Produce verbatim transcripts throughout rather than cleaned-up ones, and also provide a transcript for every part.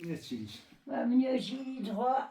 Merci. Bah, mieux, j'ai les droits.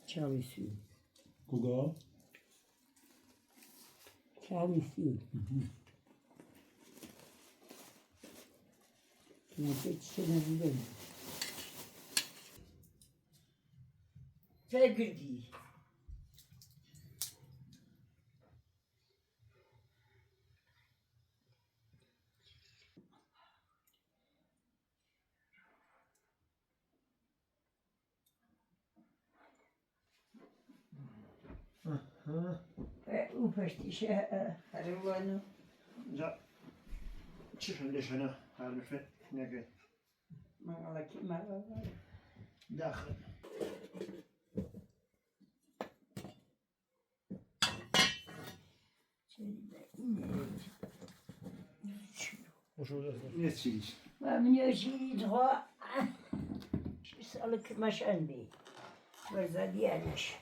Ciao, monsieur. Kuga? Ciao, monsieur. Sevgi. Aha. Eh, u pastishè, eh, aruvanu. Già. Ci sono le scene, arme fe-, neanche. Ma la chi-, ma la, la. Dai. Merci. Bah, mieux, j'ai les droits. J'ai ça, le machin, mais. Vas-y, allez.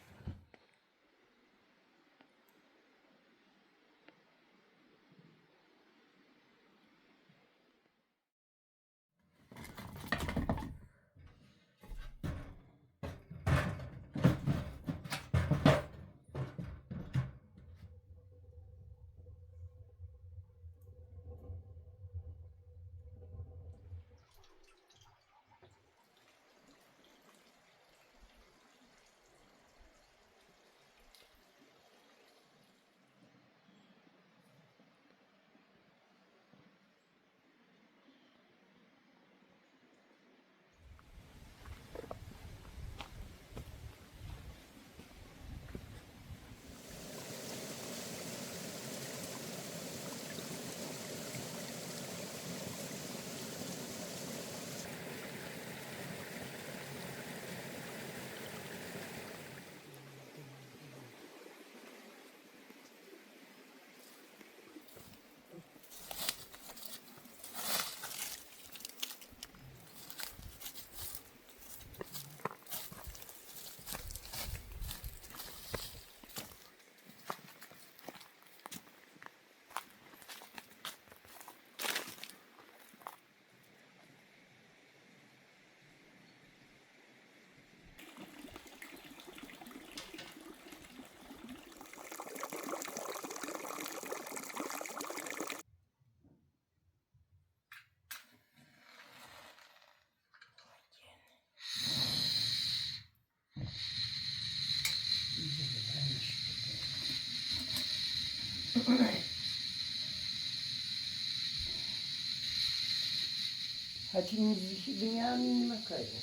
Hati müzik dinleyeni mi kaydı?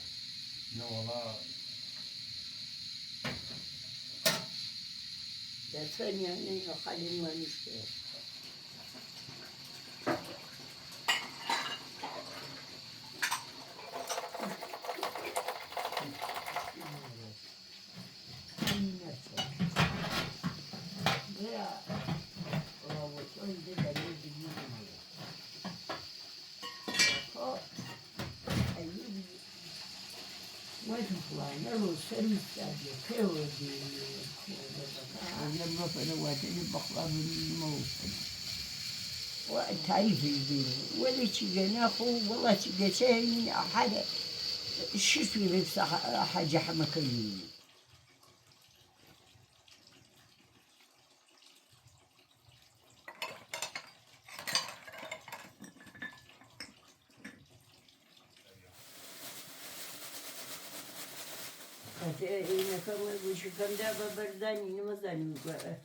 Ya valla. Ya sen yani, yok halim varmış ki. نلو سروي سادي، كيو دي. ويلا فلا واتني بخلا من الموت. وتعرف الدين. ولا تيجي ناخو، ولا تيجي تاني، حاجة. شوفي بس ح-، حاجة حمكيني. Ата, э, э, не, кому, э, ещё когда бабардан, не мазан, э,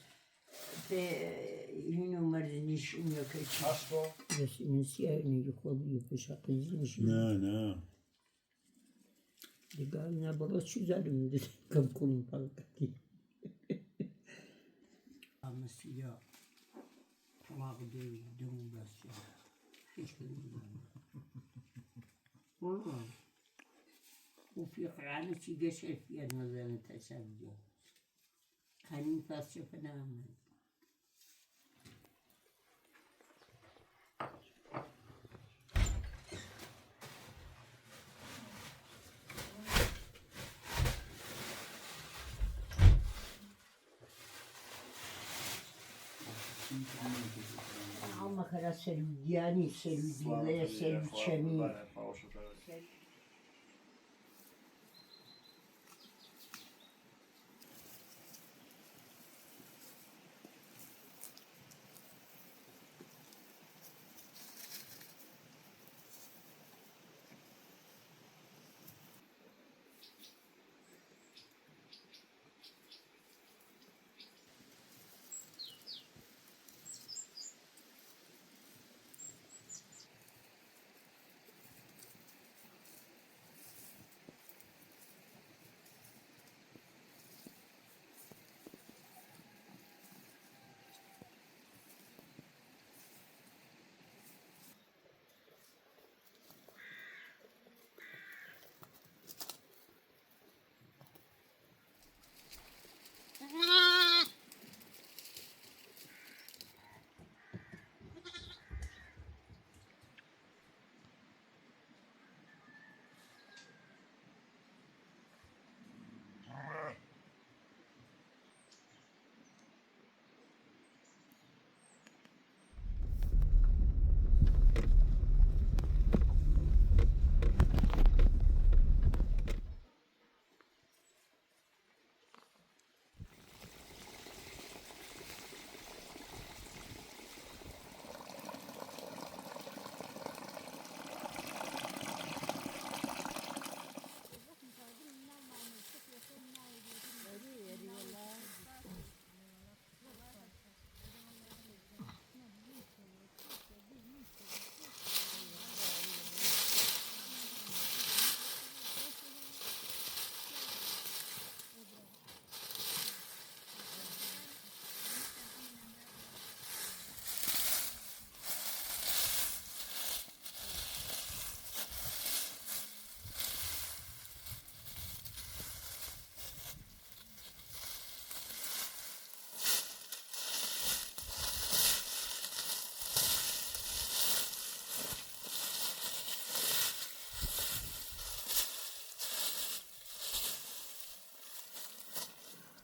пе, э, юну марзни шумя качи. А что? Если не сияй, не юхло, не пиша, кызни шумя. На, на. Дига, наоборот, чузалым, дедим, кам кулум палкати. Амыс я. Кулагъы дюйдюм баса. Ха. Бу фикъраны чиге шеф янмазаны тасабду. Къанин фасча фанамаз. Алма хара, селу дияни, селу диле, селу чами.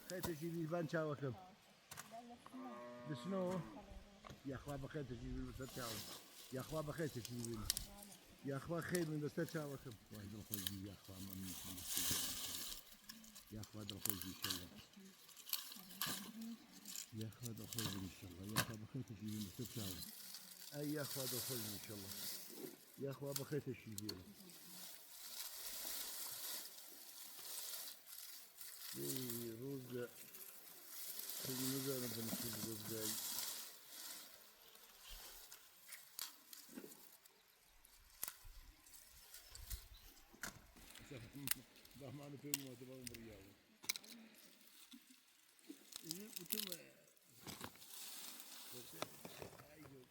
Хетыр чибир, бан чаухым. Дышну. Яхва бахетыр чибир, баса чаухым. Яхва бахетыр чибир. Яхва хетыр, баса чаухым. Вай, дохуй, яхва, мамин, яхва, дохуй, иншаллах. Яхва дохуй, иншаллах. Яхва бахетыр чибир, баса чаухым. Ай, яхва дохуй, иншаллах. Яхва бахетыр чибир. Эй, розга. Кулуну да донесут розга. Даманы пегума да бамбриял. Ини утума. Ай, ёк.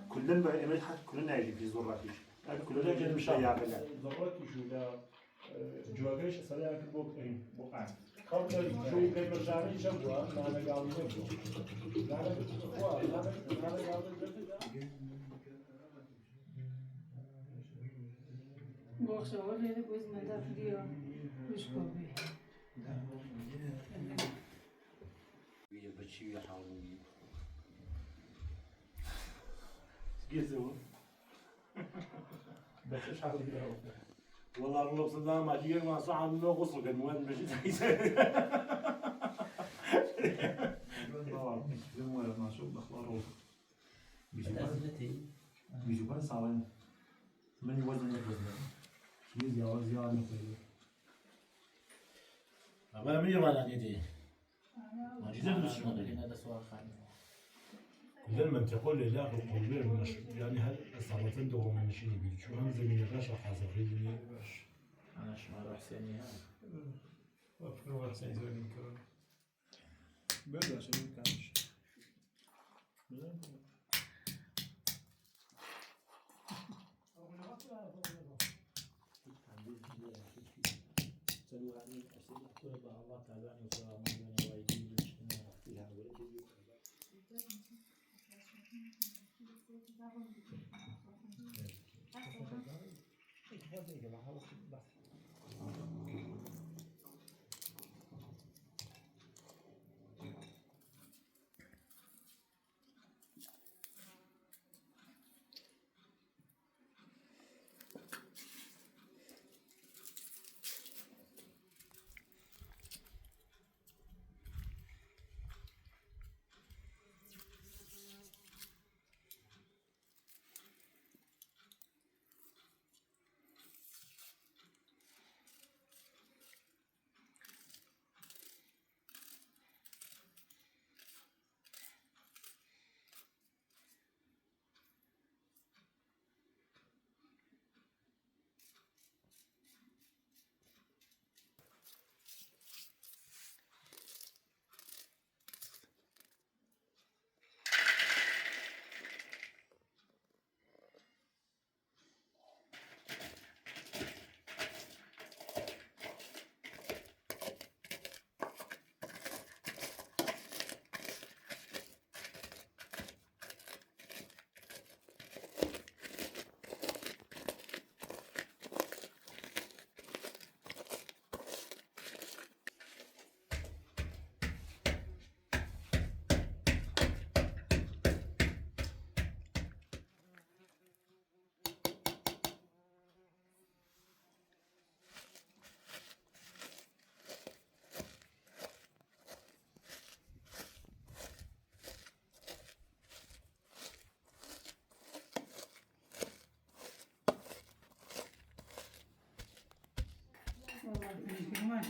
كلن بقى، إمت حد كلن يجي في زراتيش. يعني كلن يجي مش هيعمل. زراتيش ولا، آه، جواكيش سريع كل بوك، إيه، بوقان. قبل شو كان مجاني شبوة، ما أنا قاعد نبغى. لا، لا، لا، لا، لا، لا. بوخشاور ليلة بوز مدافع ديو. مش كوبي. بيا بتشي حاولي. سكيزو. بس ايش حاولي؟ والله الرب صدام ما تيجي ما صعب انه غسل كان مواد مش زي زي. ما شاء الله، اخباره. بيجي بان، بيجي بان صالين. من يوزن يوزن. شنو زيارة، زيارة نقطة. أما من يوانا ديدي. ما جيزة بس شنو ديدي. هذا سؤال خاني. كل من تقول لي لا، هو قول لي من ش-، يعني هل الصلاة دوغو من شنو بيجي؟ شو هم زي من الرشا حاصل في الدنيا؟ أنا شو ما روح سيني ها. وفكروا روح سيني زي من كورونا. Böyle şey kalmış.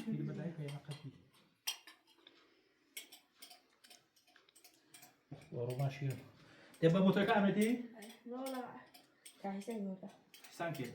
Biri بداية كي نقص بيه. روماشي. تبى متكامتي؟ لا، لا. كاهي سيموتا. سانكي.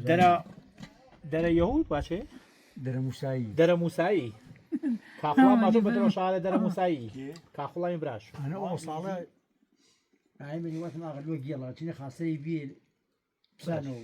درە، درە یەهود باچێ؟ درە موسایی. درە موسایی. کاخوڵا ماچۆ بە درە شارە درە موسایی. کاخوڵا این براش. ئەنە ئەو ساڵە. ئای منی وەت ماغە لۆ گێڵە، چینە خاسەی بیل. بزانۆ.